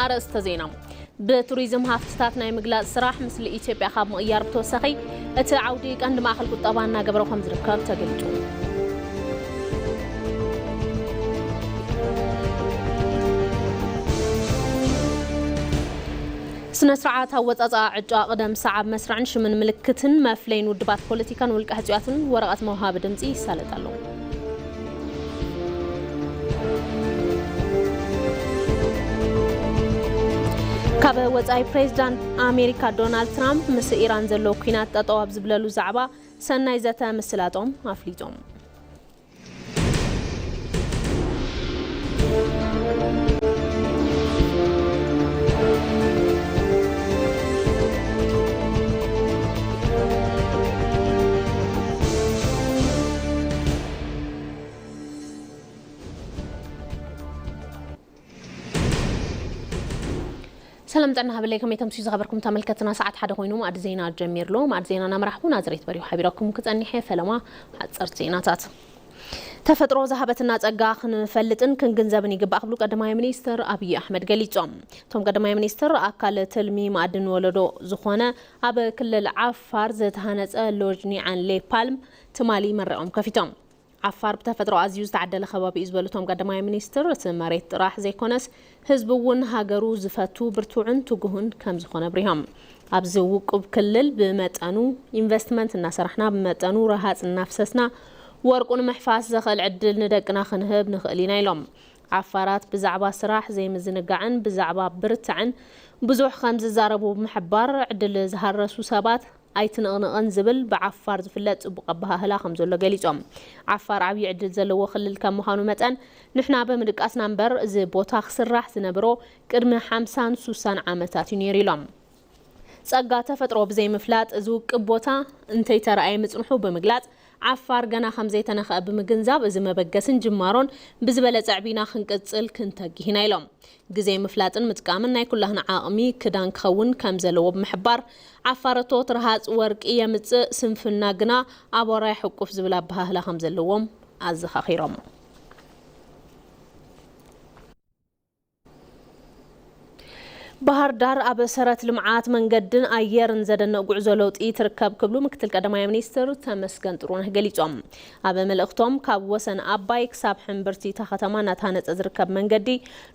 ኣርእስተ ዜና። ብቱሪዝም ሃፍትታት ናይ ምግላጽ ስራሕ ምስሊ ኢትዮጵያ ካብ ምቕያር ብተወሳኺ፣ እቲ ዓውዲ ቀንዲ ማእከል ቁጠባ እናገበረ ከም ዝርከብ ተገሊጹ። ስነ ስርዓት ኣወጻጽኣ ዕጫ ቅደም ሰዓብ መስርዕን ሽምን ምልክትን መፍለይን ውድባት ፖለቲካን ውልቀ ሕጹያትን ወረቐት መውሃቢ ድምጺ ይሳለጥ ኣሎ። ካብ ወጻኢ ፕሬዚዳንት ኣሜሪካ ዶናልድ ትራምፕ ምስ ኢራን ዘሎ ኲናት ጠጠው ኣብ ዝብለሉ ዛዕባ ሰናይ ዘተ ምስላጦም ኣፍሊጦም። ሰላም ጥዕና ሃበለይ፣ ከመይ ተምስዩ ዝኸበርኩም ተመልከትና? ሰዓት ሓደ ኮይኑ ማዕድ ዜና ጀሚርሎ። ማዕድ ዜና እናመራሕኩ ናዝሬት በሪሁ ሓቢረኩም ክጸኒሕ እየ። ፈለማ ሓጸርቲ ዜናታት። ተፈጥሮ ዝሃበትና ጸጋ ክንፈልጥን ክንግንዘብን ይግባእ ክብሉ ቀዳማይ ሚኒስትር ኣብይ ኣሕመድ ገሊጾም። እቶም ቀዳማይ ሚኒስትር ኣካል ትልሚ ማዕድን ወለዶ ዝኾነ ኣብ ክልል ዓፋር ዝተሃነጸ ሎጅ ኒዓን ሌ ፓልም ትማሊ መሪቖም ከፊቶም። ዓፋር ብተፈጥሮ ኣዝዩ ዝተዓደለ ከባቢ እዩ ዝበሉ እቶም ቀዳማይ ሚኒስትር፣ እቲ መሬት ጥራሕ ዘይኮነስ ህዝቢ እውን ሃገሩ ዝፈቱ ብርቱዕን ትጉህን ከም ዝኾነ ኣብሪሆም። ኣብዚ ውቁብ ክልል ብመጠኑ ኢንቨስትመንት እናሰራሕና፣ ብመጠኑ ረሃፅ እናፍሰስና፣ ወርቁ ንምሕፋስ ዘኽእል ዕድል ንደቅና ክንህብ ንኽእል ኢና ኢሎም። ዓፋራት ብዛዕባ ስራሕ ዘይምዝንጋዕን ብዛዕባ ብርታዕን ብዙሕ ከም ዝዛረቡ ብምሕባር፣ ዕድል ዝሃረሱ ሰባት ኣይትንቕንቕን ዝብል ብዓፋር ዝፍለጥ ጽቡቕ ኣበሃህላ ከም ዘሎ ገሊጾም። ዓፋር ዓብዪ ዕድል ዘለዎ ክልል ከም ምዃኑ መጠን፣ ንሕና ብምድቃስና እምበር፣ እዚ ቦታ ክስራሕ ዝነበሮ ቅድሚ ሓምሳን ሱሳን ዓመታት እዩ ነይሩ ኢሎም። ጸጋ ተፈጥሮ ብዘይምፍላጥ እዚ ውቅብ ቦታ እንተይተረኣየ ምጽንሑ ብምግላጽ፣ ዓፋር ገና ከም ዘይተነኽአ ብምግንዛብ፣ እዚ መበገስን ጅማሮን ብዝበለጸ ኣዕቢና ክንቅጽል ክንተግህ ኢና ኢሎም። ግዜ ምፍላጥን ምጥቃምን ናይ ኩላህና ዓቕሚ ክዳን ክኸውን ከም ዘለዎ ብምሕባር፣ ዓፋር እቶት ረሃጽ ወርቂ የምጽእ፣ ስንፍና ግና ኣቧራ የሕቁፍ ዝብል ኣበሃህላ ከም ዘለዎም ኣዘኻኺሮም። ባህር ዳር ኣብ ሰረት ልምዓት መንገድን ኣየርን ዘደንቕ ጉዕዞ ለውጢ ትርከብ ክብሉ ምክትል ቀዳማይ ሚኒስትር ተመስገን ጥሩነህ ገሊጾም። ኣብ መልእኽቶም፣ ካብ ወሰን ኣባይ ክሳብ ሕምብርቲ እታ ከተማ እናተሃነጸ ዝርከብ መንገዲ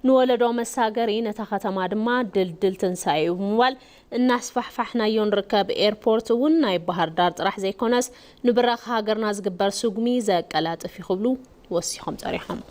ንወለዶ መሳገሪ፣ ነታ ከተማ ድማ ድልድል ትንሳኤ እዩ ብምባል፣ እናስፋሕፋሕናዮ ንርከብ ኤርፖርት እውን ናይ ባህር ዳር ጥራሕ ዘይኮነስ፣ ንብራኽ ሃገርና ዝግበር ስጉሚ ዘቀላጥፍ እዩ ክብሉ ወሲኾም ጸሪሖም።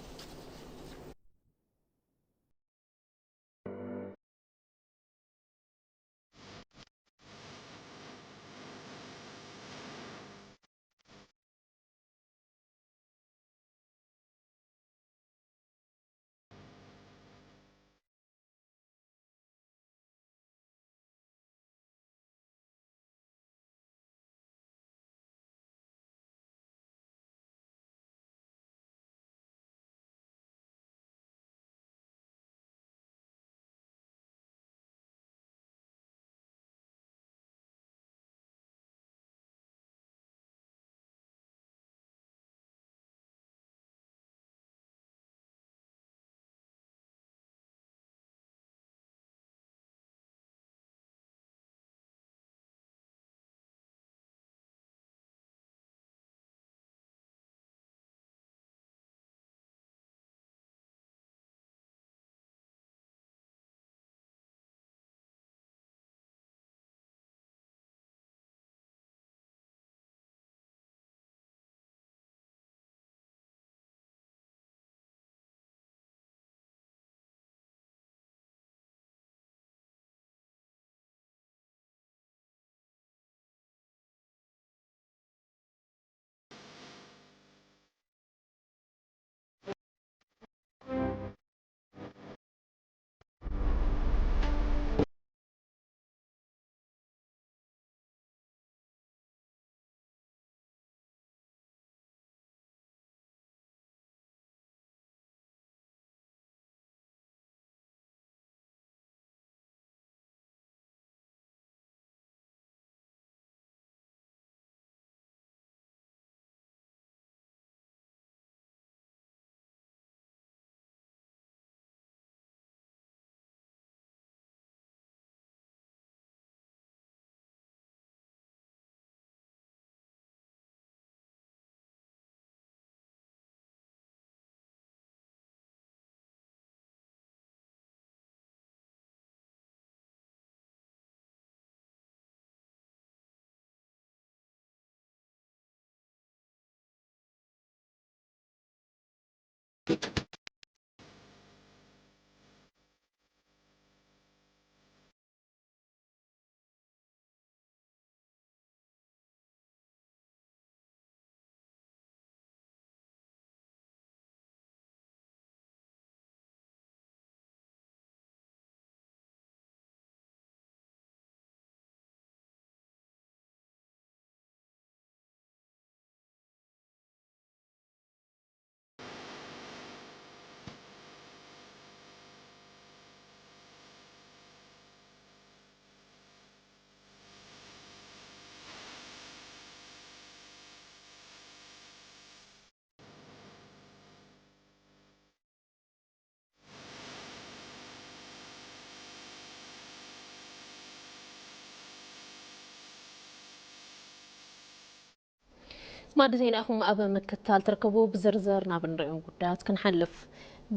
ማዕዲ ዜና ኢኹም ኣብ ምክትታል ትርከቡ። ብዝርዝር ናብ እንሪኦም ጉዳያት ክንሓልፍ።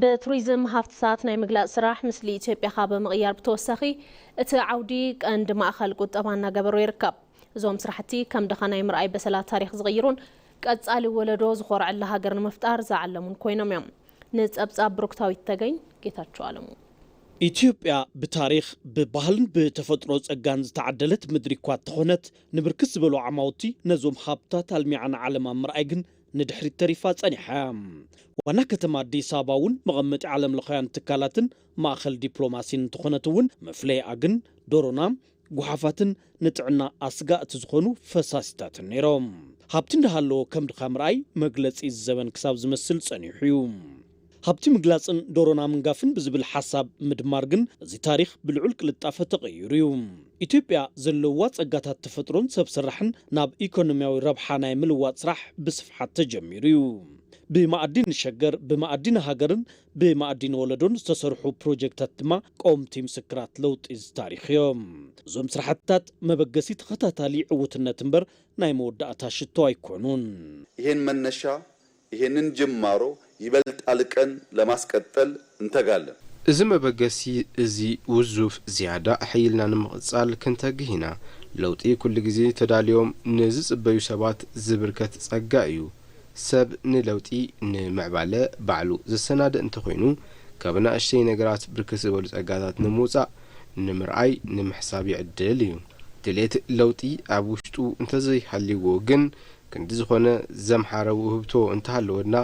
ብቱሪዝም ሃፍትታት ናይ ምግላፅ ስራሕ ምስሊ ኢትዮጵያ ካብ ምቕያር ብተወሳኺ እቲ ዓውዲ ቀንዲ ማእኸል ቁጠባ እናገበሮ ይርከብ። እዞም ስራሕቲ ከም ድኻ ናይ ምርኣይ በሰላ ታሪኽ ዝቕይሩን ቀፃሊ ወለዶ ዝኾርዐላ ሃገር ንምፍጣር ዝዓለሙን ኮይኖም እዮም። ንፀብፃብ ብሩክታዊት ተገኝ፣ ጌታቸው ኣለሙ። ኢትዮጵያ ብታሪኽ ብባህልን ብተፈጥሮ ጸጋን ዝተዓደለት ምድሪ እኳ እንተኾነት፣ ንብርክት ዝበሉ ዓማውቲ ነዞም ሃብታት ኣልሚዓ ንዓለም ኣብ ምርኣይ ግን ንድሕሪት ተሪፋ ጸኒሓ እያ። ዋና ከተማ ኣዲስ ኣበባ እውን መቐመጢ ዓለም ለኻውያን ትካላትን ማእኸል ዲፕሎማሲን እንተኾነት እውን፣ መፍለይኣ ግን ዶሮና፣ ጓሓፋትን ንጥዕና ኣስጋእቲ ዝኾኑ ፈሳሲታትን ነይሮም። ሃብቲ እንዳሃለዎ ከም ድኻ ምርኣይ መግለጺ እዚ ዘበን ክሳብ ዝመስል ጸኒሑ እዩ። ሃብቲ ምግላጽን ዶሮና ምንጋፍን ብዝብል ሓሳብ ምድማር ግን፣ እዚ ታሪኽ ብልዑል ቅልጣፈ ተቐይሩ እዩ። ኢትዮጵያ ዘለዋ ጸጋታት ተፈጥሮን ሰብ ሰራሕን ናብ ኢኮኖሚያዊ ረብሓ ናይ ምልዋጥ ስራሕ ብስፍሓት ተጀሚሩ እዩ። ብመኣዲ ንሸገር፣ ብመኣዲ ንሃገርን ብመኣዲ ንወለዶን ዝተሰርሑ ፕሮጀክታት ድማ ቀወምቲ ምስክራት ለውጢ እዚ ታሪኽ እዮም። እዞም ስራሕትታት መበገሲ ተኸታታሊ ዕውትነት እምበር ናይ መወዳእታ ሽቶ ኣይኮኑን። ይህን መነሻ፣ ይህንን ጅማሮ ይበልጥ ኣልቀን ለማስቀጠል እንተጋለን። እዚ መበገሲ እዚ ውዙፍ ዝያዳ ኣሐይልና ንምቕጻል ክንተግህ ኢና። ለውጢ ኩሉ ግዜ ተዳልዮም ንዝጽበዩ ሰባት ዝብርከት ጸጋ እዩ። ሰብ ንለውጢ፣ ንምዕባለ ባዕሉ ዝሰናድእ እንተኾይኑ፣ ካብ ንኣሽተይ ነገራት ብርክት ዝበሉ ጸጋታት ንምውጻእ፣ ንምርኣይ፣ ንምሕሳብ ይዕድል እዩ። ድሌት ለውጢ ኣብ ውሽጡ እንተዘይሃልይዎ ግን፣ ክንዲ ዝኾነ ዘምሓረ ውህብቶ እንተሃለወና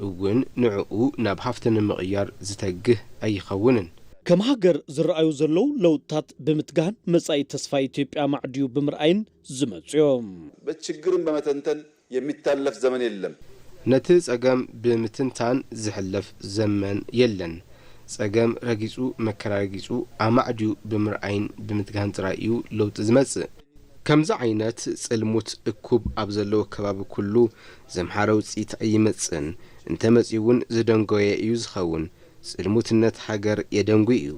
እውን ንዕኡ ናብ ሃፍቲ ንምቕያር ዝተግህ ኣይኸውንን። ከም ሃገር ዝረኣዩ ዘለዉ ለውጥታት ብምትጋህን መጻኢ ተስፋ ኢትዮጵያ ማዕድዩ ብምርኣይን ዝመጹ እዮም። በችግርን በመተንተን የሚታለፍ ዘመን የለም። ነቲ ጸገም ብምትንታን ዝሕለፍ ዘመን የለን። ጸገም ረጊጹ፣ መከራ ረጊጹ፣ ኣማዕድዩ ብምርኣይን ብምትጋህን ጥራይ እዩ ለውጢ ዝመጽእ። ከምዚ ዓይነት ጽልሙት እኩብ ኣብ ዘለዎ ከባቢ ኩሉ ዘምሓረ ውጽኢት ኣይመጽእን፣ እንተመጺኡ እውን ዝደንጎየ እዩ ዝኸውን። ጽልሙትነት ሃገር የደንጉ እዩ።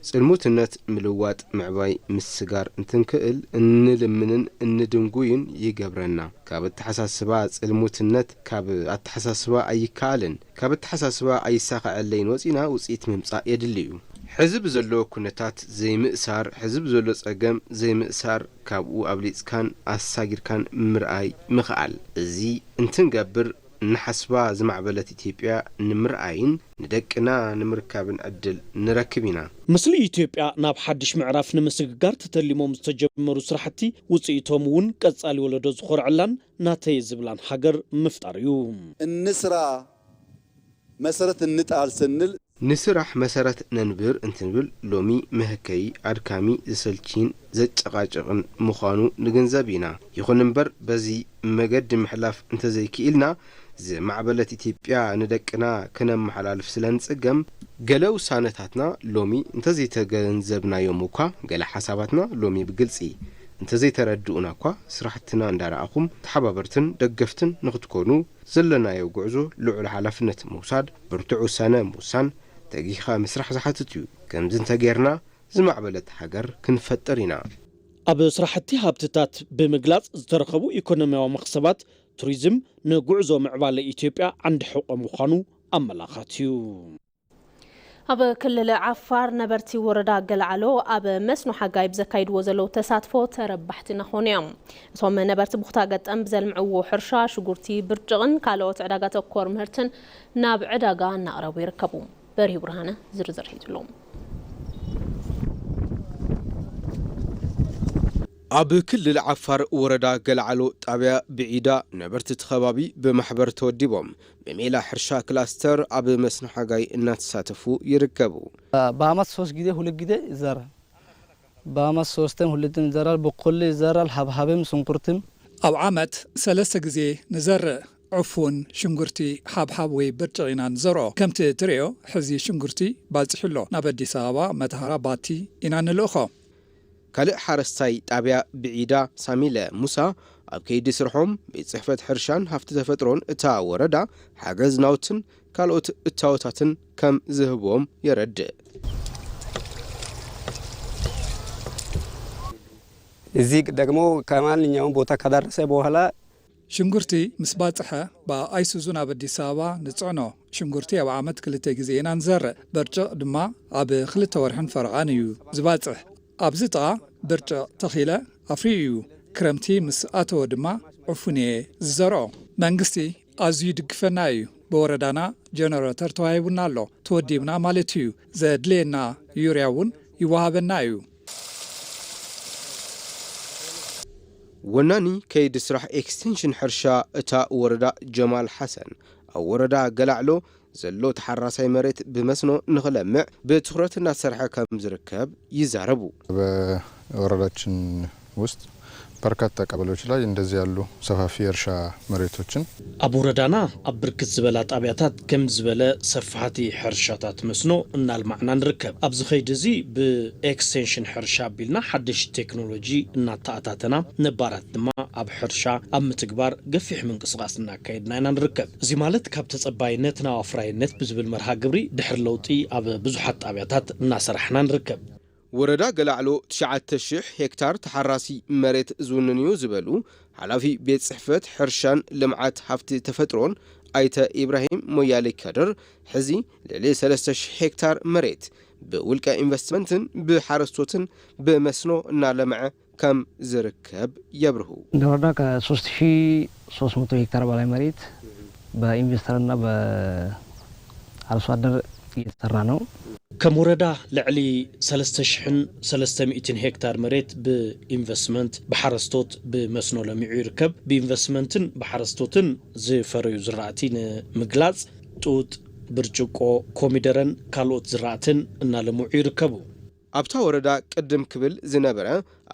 ጽልሙትነት ምልዋጥ ምዕባይ ምስጋር እንትንክእል እንልምንን እንድንጉይን ይገብረና። ካብ ኣተሓሳስባ ጽልሙትነት ካብ ኣተሓሳስባ ኣይከኣልን። ካብ ኣተሓሳስባ ኣይሳኸዐለይን ወጺና ውጽኢት ምምጻእ የድሊ እዩ። ሕዚ ብዘሎ ኩነታት ዘይምእሳር፣ ሕዚ ብዘሎ ጸገም ዘይምእሳር፣ ካብኡ ኣብሊጽካን ኣሳጊርካን ምርኣይ ምኽኣል። እዚ እንትንገብር ንሓስባ ዝማዕበለት ኢትዮጵያ ንምርኣይን ንደቅና ንምርካብን ዕድል ንረክብ ኢና። ምስሊ ኢትዮጵያ ናብ ሓድሽ ምዕራፍ ንምስግጋር ተተሊሞም ዝተጀመሩ ስራሕቲ ውፅኢቶም እውን ቀፃሊ ወለዶ ዝኾርዐላን ናተይ ዝብላን ሃገር ምፍጣር እዩ። እንስራ መሰረት እንጣል ስንል ንስራሕ መሰረት ነንብር እንትንብል ሎሚ መሀከዪ፣ ኣድካሚ፣ ዘሰልቺን ዘጨቓጭቕን ምዃኑ ንግንዘብ ኢና። ይኹን እምበር በዚ መገዲ ምሕላፍ እንተዘይክኢልና ዝማዕበለት ኢትዮጵያ ንደቅና ክነመሓላልፍ ስለንጽገም፣ ገለ ውሳነታትና ሎሚ እንተዘይተገንዘብናዮም እኳ፣ ገለ ሓሳባትና ሎሚ ብግልጺ እንተዘይተረድኡና እኳ፣ ስራሕትና እንዳረኣኹም ተሓባበርትን ደገፍትን ንኽትኮኑ ዘለናዮ ጉዕዞ ልዑል ሓላፍነት ምውሳድ፣ ብርቱዕ ውሳነ ምውሳን፣ ተጊኻ ምስራሕ ዝሓትት እዩ። ከምዚ እንተጌርና ዝማዕበለት ሃገር ክንፈጥር ኢና። ኣብ ስራሕቲ ሃብትታት ብምግላጽ ዝተረኸቡ ኢኮኖሚያዊ መኽሰባት ቱሪዝም ንጉዕዞ ምዕባለ ኢትዮጵያ ዓንዲ ሕቖ ምዃኑ ኣመላኻት እዩ። ኣብ ክልል ዓፋር ነበርቲ ወረዳ ገለዓሎ ኣብ መስኖ ሓጋይ ብዘካይድዎ ዘለዉ ተሳትፎ ተረባሕቲ እናኾኑ እዮም። እቶም ነበርቲ ብኩታ ገጠም ብዘልምዕዎ ሕርሻ ሽጉርቲ፣ ብርጭቕን ካልኦት ዕዳጋ ተኮር ምህርትን ናብ ዕዳጋ እናቕረቡ ይርከቡ። በርሂ ብርሃነ ዝርዝር ሒዙሎም። ኣብ ክልል ዓፋር ወረዳ ገለዓሎ ጣብያ ብዒዳ ነበርቲ እቲ ከባቢ ብማሕበር ተወዲቦም ብሜላ ሕርሻ ክላስተር ኣብ መስኖ ሓጋይ እናተሳተፉ ይርከቡ። በአመት ሶስት ጊዜ ሁለት ጊዜ ይዘራል። በአመት ሶስትም ሁለትም ይዘራል። በቆሎ ይዘራል፣ ሀብሀብም ሽንኩርትም። ኣብ ዓመት ሰለስተ ግዜ ንዘርእ። ዕፉን፣ ሽንጉርቲ፣ ሓብሓብ ወይ ብርጭቕ ኢና ንዘርኦ። ከምቲ ትርእዮ ሕዚ ሽንጉርቲ ባፂሑ ኣሎ። ናብ ኣዲስ ኣበባ፣ መተሃራ፣ ባቲ ኢና ንልእኾ። ካልእ ሓረስታይ ጣብያ ብዒዳ ሳሚለ ሙሳ ኣብ ከይዲ ስርሖም ቤት ፅሕፈት ሕርሻን ሃፍቲ ተፈጥሮን እታ ወረዳ ሓገዝ ናውትን ካልኦት እታወታትን ከም ዝህብዎም የረድእ። እዚህ ደግሞ ከማንኛውም ቦታ ከደረሰ በኋላ ሽንጉርቲ ምስ ባጽሐ ብኣይሱዙ ናብ ኣዲስ ኣበባ ንጽዕኖ። ሽንጉርቲ ኣብ ዓመት ክልተ ግዜ ኢና ንዘርእ። በርጭቕ ድማ ኣብ ክልተ ወርሕን ፈረቓን እዩ ዝባጽሕ። ኣብዚ ጥቓ ብርጭቕ ተኺለ ኣፍርዩ እዩ። ክረምቲ ምስ ኣተወ ድማ ዕፉን እየ ዝዘርኦ። መንግስቲ ኣዝዩ ይድግፈና እዩ። ብወረዳና ጀነረተር ተዋሂቡና ኣሎ። ተወዲብና ማለት እዩ። ዘድልየና ዩርያ እውን ይወሃበና እዩ። ወናኒ ከይዲ ስራሕ ኤክስቴንሽን ሕርሻ እታ ወረዳ ጀማል ሓሰን፣ ኣብ ወረዳ ገላዕሎ ዘሎ ተሓራሳይ መሬት ብመስኖ ንኽለምዕ ብትኹረት እናሰርሐ ከም ዝርከብ ይዛረቡ። በወረዳችን ውስጥ በርካታ ቀበሌዎች ላይ እንደዚህ ያሉ ሰፋፊ የእርሻ መሬቶችን ኣብ ወረዳና ኣብ ብርክት ዝበላ ጣብያታት ከም ዝበለ ሰፋሕቲ ሕርሻታት መስኖ እናልማዕና ንርከብ። ኣብዚ ኸይዲ እዚ ብኤክስቴንሽን ሕርሻ ኣቢልና ሓደሽቲ ቴክኖሎጂ እናተኣታተና፣ ነባራት ድማ ኣብ ሕርሻ ኣብ ምትግባር ገፊሕ ምንቅስቓስ እናካየድና ኢና ንርከብ። እዚ ማለት ካብ ተጸባይነት ናብ ኣፍራይነት ብዝብል መርሃ ግብሪ ድሕሪ ለውጢ ኣብ ብዙሓት ጣብያታት እናሰራሕና ንርከብ። ወረዳ ገላዕሎ ትሽዓተ ሽሕ ሄክታር ተሓራሲ መሬት ዝውንን እዩ ዝበሉ ሓላፊ ቤት ጽሕፈት ሕርሻን ልምዓት ሃፍቲ ተፈጥሮን ኣይተ ኢብራሂም ሞያሌ ከድር፣ ሕዚ ልዕሊ ሰለስተ ሽሕ ሄክታር መሬት ብውልቀ ኢንቨስትመንትን ብሓረስቶትን ብመስኖ እናለምዐ ከም ዝርከብ የብርሁ። እንደ ወረዳ ከ ሶስት ሺህ ሶስት መቶ ሄክታር በላይ መሬት በኢንቨስተርና በአርሶ አደር እየተሰራ ነው። ከም ወረዳ ልዕሊ ሰለስተ ሽሕን ሰለስተ ሚእትን ሄክታር መሬት ብኢንቨስትመንት ብሓረስቶት ብመስኖ ለሚዑ ይርከብ። ብኢንቨስትመንትን ብሓረስቶትን ዝፈረዩ ዝራእቲ ንምግላጽ ጡጥ፣ ብርጭቆ፣ ኮሚደረን ካልኦት ዝራእትን እናለምዑ ይርከቡ። ኣብታ ወረዳ ቅድም ክብል ዝነበረ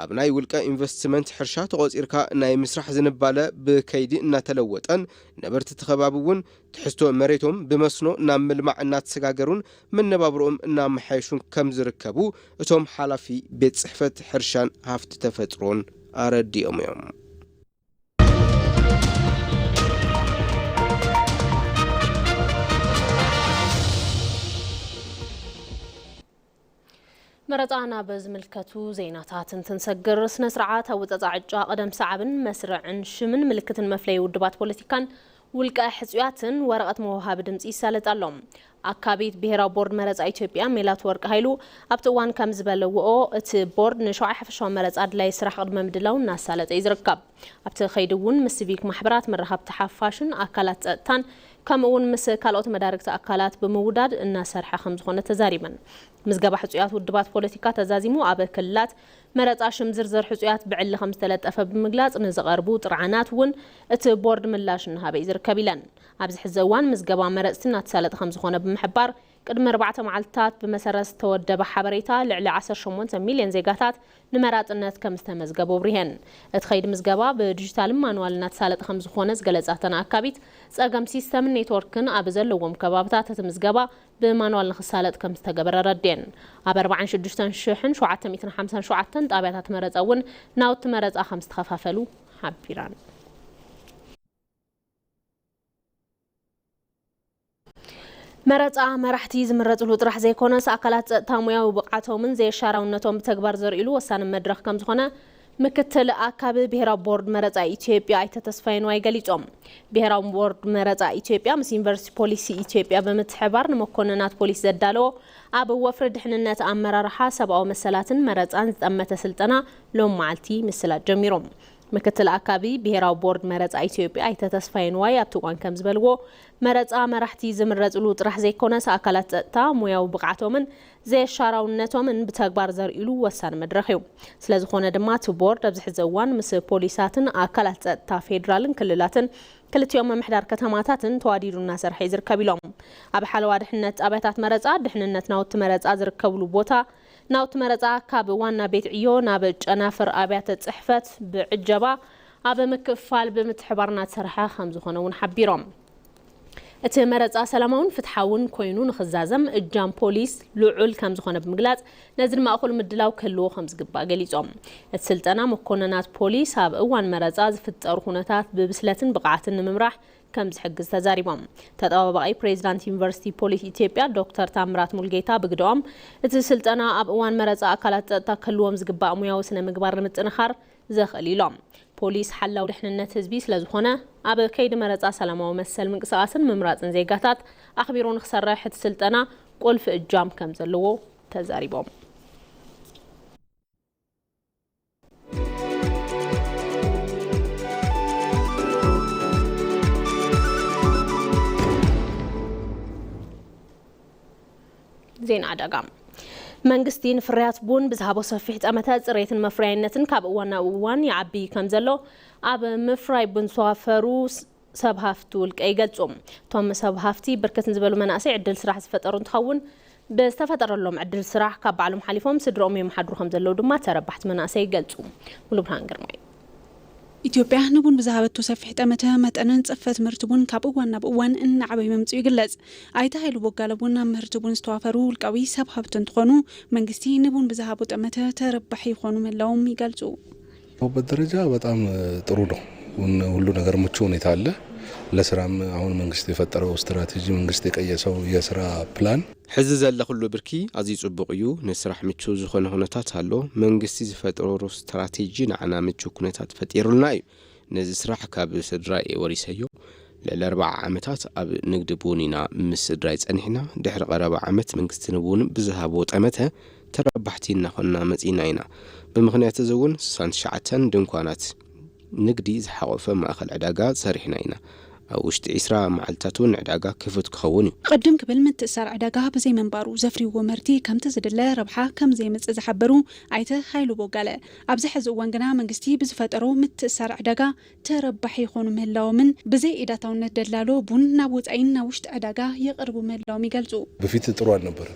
ኣብ ናይ ውልቀ ኢንቨስትመንት ሕርሻ ተቖጺርካ ናይ ምስራሕ ዝንባለ ብከይዲ እናተለወጠን ነበርቲ እቲ ከባቢ እውን ትሕዝቶ መሬቶም ብመስኖ ናብ ምልማዕ እናተሰጋገሩን መነባብሮኦም እናመሓየሹን ከም ዝርከቡ እቶም ሓላፊ ቤት ጽሕፈት ሕርሻን ሃፍቲ ተፈጥሮን ኣረዲኦም እዮም። መረፃ ናብ ዝምልከቱ ዜናታት እንትንሰግር፣ ስነ ስርዓት ኣወፃፃ ዕጫ ቅደም ሰዓብን መስርዕን ሽምን ምልክትን መፍለዪ ውድባት ፖለቲካን ውልቀ ሕፁያትን ወረቐት መውሃቢ ድምፂ ይሳለጥ ኣሎ። ኣካቢት ብሄራዊ ቦርድ መረፃ ኢትዮጵያ ሜላት ወርቅ ሃይሉ ኣብቲ እዋን ከም ዝበለውኦ፣ እቲ ቦርድ ንሸውዓይ ሓፈሻዊ መረፃ ኣድላዪ ስራሕ ቅድመ ምድላው እናሳለጠ እዩ ዝርከብ። ኣብቲ ከይዲ እውን ምስ ሲቪክ ማሕበራት፣ መራኸብቲ ሓፋሽን ኣካላት ፀጥታን ከምኡ እውን ምስ ካልኦት መዳርግቲ ኣካላት ብምውዳድ እናሰርሐ ከም ዝኾነ ተዛሪበን። ምዝገባ ሕፁያት ውድባት ፖለቲካ ተዛዚሙ ኣብ ክልላት መረፃ ሽም ዝርዝር ሕፁያት ብዕሊ ከም ዝተለጠፈ ብምግላፅ፣ ንዝቐርቡ ጥርዓናት እውን እቲ ቦርድ ምላሽ እናሃበ እዩ ዝርከብ ኢለን። ኣብዚ ሕዚ እዋን ምዝገባ መረፅቲ እናተሳለጠ ከም ዝኾነ ብምሕባር፣ ቅድሚ ኣርባዕተ መዓልትታት ብመሰረት ዝተወደበ ሓበሬታ ልዕሊ ዓሰርተ ሸሞንተ ሚልዮን ዜጋታት ንመራፅነት ከም ዝተመዝገቡ ኣብሪሀን። እቲ ከይዲ ምዝገባ ብዲጂታልን ማኑዋልን እናተሳለጠ ከም ዝኾነ ዝገለፃ እተን ኣካቢት፣ ፀገም ሲስተምን ኔትወርክን ኣብ ዘለዎም ከባብታት እቲ ምዝገባ ብማኑዋል ንኽሳለጥ ከም ዝተገበረ ኣረዲኤን። ኣብ ኣርባዓን ሽዱሽተን ሽሕን ሸውዓተ ሚእትን ሓምሳን ሸውዓተን ጣብያታት መረፃ እውን ናውቲ መረፃ ከም ዝተኸፋፈሉ ሓቢረን። መረፃ መራሕቲ ዝምረፅሉ ጥራሕ ዘይኮነስ፣ ኣካላት ፀጥታ ሞያዊ ብቕዓቶምን ዘየሻራውነቶም ብተግባር ዘርእይሉ ወሳኒ መድረኽ ከም ዝኾነ ምክትል ኣካቢ ብሄራዊ ቦርድ መረፃ ኢትዮጵያ ኣይተ ተስፋዬ ንዋይ ገሊፆም። ብሄራዊ ቦርድ መረፃ ኢትዮጵያ ምስ ዩኒቨርሲቲ ፖሊሲ ኢትዮጵያ ብምትሕባር ንመኮንናት ፖሊስ ዘዳለዎ ኣብ ወፍሪ ድሕንነት ኣመራርሓ ሰብኣዊ መሰላትን መረፃን ዝጠመተ ስልጠና ሎም መዓልቲ ምስላጥ ጀሚሮም። ምክትል ኣካቢ ብሄራዊ ቦርድ መረፃ ኢትዮጵያ ኣይተ ተስፋዬ ንዋይ ኣብቲ እዋን ከም ዝበልዎ፣ መረፃ መራሕቲ ዝምረፅሉ ጥራሕ ዘይኮነስ ኣካላት ፀጥታ ሙያዊ ብቕዓቶምን ዘየሻራውነቶምን ብተግባር ዘርእሉ ወሳኒ መድረኽ እዩ። ስለዝኾነ ድማ እቲ ቦርድ ኣብዚ ሕዚ እዋን ምስ ፖሊሳትን ኣካላት ፀጥታ ፌዴራልን ክልላትን ክልቲኦም ምምሕዳር ከተማታትን ተዋዲዱ እናሰርሐ እዩ ዝርከብ ኢሎም። ኣብ ሓለዋ ድሕነት ጣብያታት መረፃ፣ ድሕንነት ናውቲ መረፃ ዝርከብሉ ቦታ፣ ናውቲ መረፃ ካብ ዋና ቤት ዕዮ ናብ ጨናፍር ኣብያተ ፅሕፈት ብዕጀባ ኣብ ምክፋል ብምትሕባር እናተሰርሐ ከም ዝኾነ እውን ሓቢሮም። እቲ መረፃ ሰላማውን ፍትሓውን ኮይኑ ንኽዛዘም እጃም ፖሊስ ልዑል ከም ዝኾነ ብምግላፅ፣ ነዚ ንማእኸሉ ምድላው ክህልዎ ከም ዝግባእ ገሊፆም። እቲ ስልጠና መኮንናት ፖሊስ ኣብ እዋን መረፃ ዝፍጠሩ ኩነታት ብብስለትን ብቕዓትን ንምምራሕ ከም ዝሕግዝ ተዛሪቦም። ተጠባባቒ ፕሬዚዳንት ዩኒቨርሲቲ ፖሊስ ኢትዮጵያ ዶክተር ታምራት ሙልጌታ ብግደኦም፣ እቲ ስልጠና ኣብ እዋን መረፃ ኣካላት ፀጥታ ክህልዎም ዝግባእ ሙያዊ ስነ ምግባር ንምጥንኻር ዘኽእል ኢሎም። ፖሊስ ሓላው ድሕንነት ህዝቢ ስለዝኾነ፣ ኣብ ከይዲ መረፃ ሰላማዊ መሰል ምንቅስቓስን ምምራፅን ዜጋታት ኣኽቢሩ ንክሰርሕ እቲ ስልጠና ቁልፊ እጃም ከም ዘለዎ ተዛሪቦም። ዜና ዕዳጋ። መንግስቲ ንፍርያት ቡን ብዝሃቦ ሰፊሕ ጠመተ፣ ጽሬትን መፍረያይነትን ካብ እዋን ናብ እዋን ይዓቢ ከም ዘሎ ኣብ ምፍራይ ቡን ዝተዋፈሩ ስ-፣ ሰብ ሃፍቲ ውልቀ ይገልጹ። እቶም ሰብ ሃፍቲ ብርክት ንዝበሉ መናእሰይ ዕድል ስራሕ ዝፈጠሩ እንትኸውን፣ ብዝተፈጠረሎም ዕድል ስራሕ ካብ ባዕሎም ሓሊፎም ስድርኦም የመሓድሩ ከም ዘለዉ ድማ ተረባሕቲ መናእሰይ ይገልጹ። ሙሉብርሃን ግርማይ። ኢትዮጵያ ንቡን ብዝሃበቶ ሰፊሕ ጠመተ፣ መጠንን ጽፈት ምህርቲ ቡን ካብ እዋን ናብ እዋን እናዓበየ ምምጽኡ ይግለጽ። ኣይተ ሃይሉ ቦጋለ እውን ኣብ ምህርቲ ቡን ዝተዋፈሩ ውልቃዊ ሰብ ሃብቲ እንትኾኑ፣ መንግስቲ ንቡን ብዝሃቦ ጠመተ ተረባሒ ይኾኑ ምህላዎም ይገልጹ። ያለበት ደረጃ በጣም ጥሩ ነው። ሁን-፣ ሁሉ ነገር ምቹ ሁኔታ አለ። ለስራም አሁን መንግስት የፈጠረው ስትራቴጂ፣ መንግስት የቀየሰው የስራ ፕላን። ሕዚ ዘለኹሉ ብርኪ ኣዝዩ ጽቡቕ እዩ። ንስራሕ ምቹው ዝኾነ ኩነታት ኣሎ። መንግስቲ ዝፈጠሮ ስትራቴጂ ንዓና ምቹው ኩነታት ፈጢሩልና እዩ። ነዚ ስራሕ ካብ ስድራይ ወሪሰዮ። ልዕሊ ኣርብዓ ዓመታት ኣብ ንግዲ ቡን ኢና ምስ ስድራይ ጸኒሕና። ድሕሪ ቀረባ ዓመት መንግስቲ ንቡን ብዝሃቦ ጠመተ ተረባሕቲ እናኾንና መጺእና ኢና። ብምኽንያት እዚ እውን ስሳን ትሽዓተን ድንኳናት ንግዲ ዝሓቖፈ ማእኸል ዕዳጋ ሰሪሕና ኢና። ኣብ ውሽጢ ዒስራ መዓልታት እውን ዕዳጋ ክፉት ክኸውን እዩ። ቅድም ክብል ምትእሳር ዕዳጋ ብዘይምንባሩ ዘፍርይዎ ምህርቲ ከምቲ ዝድለ ረብሓ ከም ዘየምጽእ ዝሓበሩ ኣይተ ሃይሉ ቦጋለ፣ ኣብዚ ሕዚ እዋን ግና መንግስቲ ብዝፈጠሮ ምትእሳር ዕዳጋ ተረባሒ ይኾኑ ምህላዎምን ብዘይ ኢዳታውነት ደላሎ ቡን ናብ ወጻኢን ናብ ውሽጢ ዕዳጋ የቕርቡ ምህላዎም ይገልጹ። በፊት ጥሩ አልነበረ።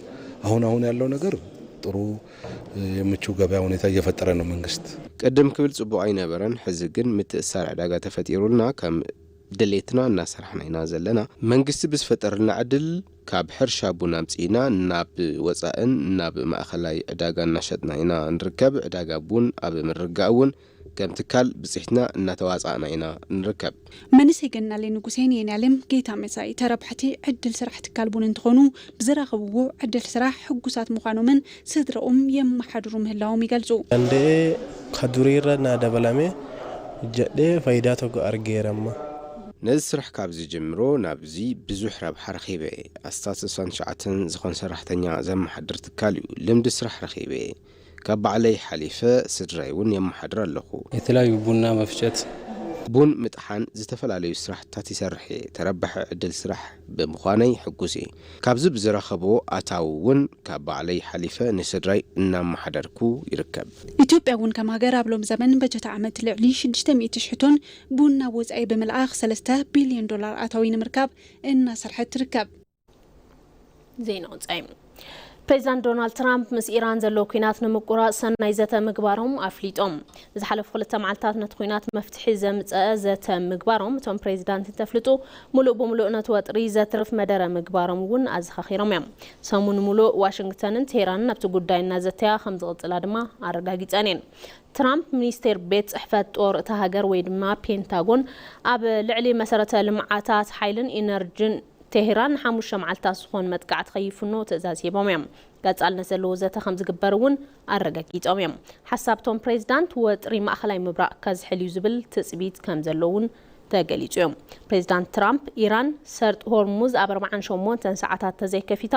አሁን አሁን ያለው ነገር ጥሩ፣ የምቹ ገበያ ሁኔታ እየፈጠረ ነው መንግስት። ቅድም ክብል ጽቡቕ ኣይነበረን፣ ሕዚ ግን ምትእሳር ዕዳጋ ተፈጢሩልና ከም ድሌትና እናሰራሕና ኢና ዘለና። መንግስቲ ብዝፈጠረልና ዕድል ካብ ሕርሻ ቡን ኣምጺእና ናብ ወጻእን ናብ ማእኸላይ ዕዳጋ እናሸጥና ኢና ንርከብ። ዕዳጋ ቡን ኣብ ምርግጋእ እውን ከም ትካል ብጽሒትና እናተዋጻእና ኢና ንርከብ። መንእሰይ ገናሌ ንጉሴን የንያለም ጌታ መሳይ ተረባሕቲ ዕድል ስራሕ ትካል ቡን እንትኾኑ፣ ብዝረኸብዎ ዕድል ስራሕ ሕጉሳት ምዃኖምን ስድራኦም የመሓድሩ ምህላዎም ይገልጹ። Danda'ee ka duriirra na dabalame jedhee faayidaa tokko argeeramma. ነዚ ስራሕ ካብ ዝጅምሮ ናብዚ ብዙሕ ረብሓ ረኺበ። ኣስታት ስሳን ትሽዓተን ዝኾን ሰራሕተኛ ዘመሓድር ትካል እዩ። ልምዲ ስራሕ ረኺበ። ካብ ባዕለይ ሓሊፈ ስድራይ እውን የመሓድር ኣለኹ። የተለያዩ ቡና መፍጨት። ቡን ምጥሓን ዝተፈላለዩ ስራሕትታት ይሰርሕ እየ። ተረባሒ ዕድል ስራሕ ብምዃነይ ሕጉስ እየ። ካብዚ ብዝረኸቦ ኣታዊ እውን ካብ ባዕለይ ሓሊፈ ንስድራይ እናመሓደርኩ ይርከብ። ኢትዮጵያ እውን ከም ሃገር ኣብ ሎም ዘመን በጀት ዓመት ልዕሊ ሽዱሽተ ሚእቲ ሽሕ ቶን ቡን ናብ ወጻኢ ብምልኣኽ ሰለስተ ቢልዮን ዶላር ኣታዊ ንምርካብ እናሰርሐት ትርከብ። ዜና ወጻኢ። ፕሬዚዳንት ዶናልድ ትራምፕ ምስ ኢራን ዘሎ ኲናት ንምቁራጽ ሰናይ ዘተ ምግባሮም ኣፍሊጦም። ዝሓለፉ ክልተ መዓልታት ነቲ ኲናት መፍትሒ ዘምጸአ ዘተ ምግባሮም እቶም ፕሬዚዳንት እንተፍልጡ፣ ሙሉእ ብሙሉእ ነቲ ወጥሪ ዘትርፍ መደረ ምግባሮም እውን ኣዘኻኺሮም እዮም። ሰሙን ሙሉእ ዋሽንግተንን ቴህራንን ኣብቲ ጉዳይ እናዘተያ ከም ዝቕጽላ ድማ ኣረጋጊጸን እየን። ትራምፕ ሚኒስቴር ቤት ጽሕፈት ጦር እታ ሃገር ወይ ድማ ፔንታጎን ኣብ ልዕሊ መሰረተ ልምዓታት ሓይልን ኢነርጂን ቴህራን ንሓሙሽተ መዓልታት ዝኾን መጥቃዕቲ ከይፍኖ ትእዛዝ ሂቦም እዮም። ቀጻልነት ዘለዎ ዘተ ከም ዝግበር እውን ኣረጋጊጾም እዮም። ሓሳብቶም ፕሬዚዳንት ወጥሪ ማእኸላይ ምብራቕ ከዝሕል እዩ ዝብል ትጽቢት ከም ዘሎ እውን ተገሊጹ እዮም። ፕሬዚዳንት ትራምፕ ኢራን ሰርጥ ሆርሙዝ ኣብ ኣርብዓን ሸሞንተን ሰዓታት ተዘይከፊታ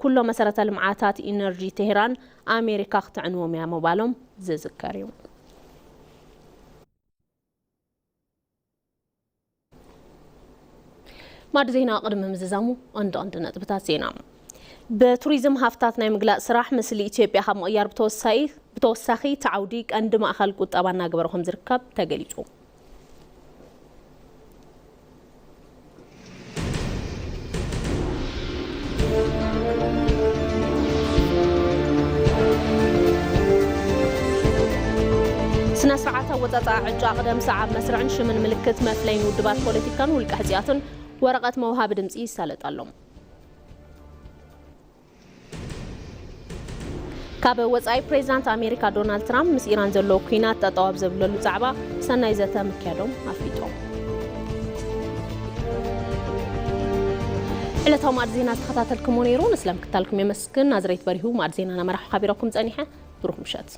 ኩሎ መሰረተ ልምዓታት ኢነርጂ ቴህራን ኣሜሪካ ክትዕንዎም እያ ምባሎም ዝዝከር እዩ። ማዕዲ ዜና ቅድሚ ምዝዛሙ፣ ቀንዲ ቀንዲ ነጥብታት ዜና። ብቱሪዝም ሃፍታት ናይ ምግላጽ ስራሕ፣ ምስሊ ኢትዮጵያ ካብ ምቕያር ብተወሳኺ፣ ብተወሳኺ እቲ ዓውዲ ቀንዲ ማእኸል ቁጠባ እናገበረ ከም ዝርከብ ተገሊጹ። ስነ ስርዓት ኣወጻጽኣ ዕጫ ቅደም ሰዓብ መስርዕን ሽምን ምልክት መፍለይን ውድባት ፖለቲካን ውልቀ ሕጽያትን ወረቐት መውሃቢ ድምጺ ይሳለጥ ኣሎ። ካብ ወጻኢ፣ ፕሬዚዳንት ኣሜሪካ ዶናልድ ትራምፕ ምስ ኢራን ዘለዎ ኲናት ጠጠው ኣብ ዘብለሉ ዛዕባ ሰናይ ዘተ ምክያዶም ኣፍሊጦም። ዕለታዊ ማዕድ ዜና ዝተኸታተልኩሞ ነይሩ። ንስለ ምክታልኩም የመስግን። ናዝሬት በሪሁ ማዕድ ዜና ናመራሑ ሓቢረኩም ጸኒሐ። ብሩኽ ምሸት።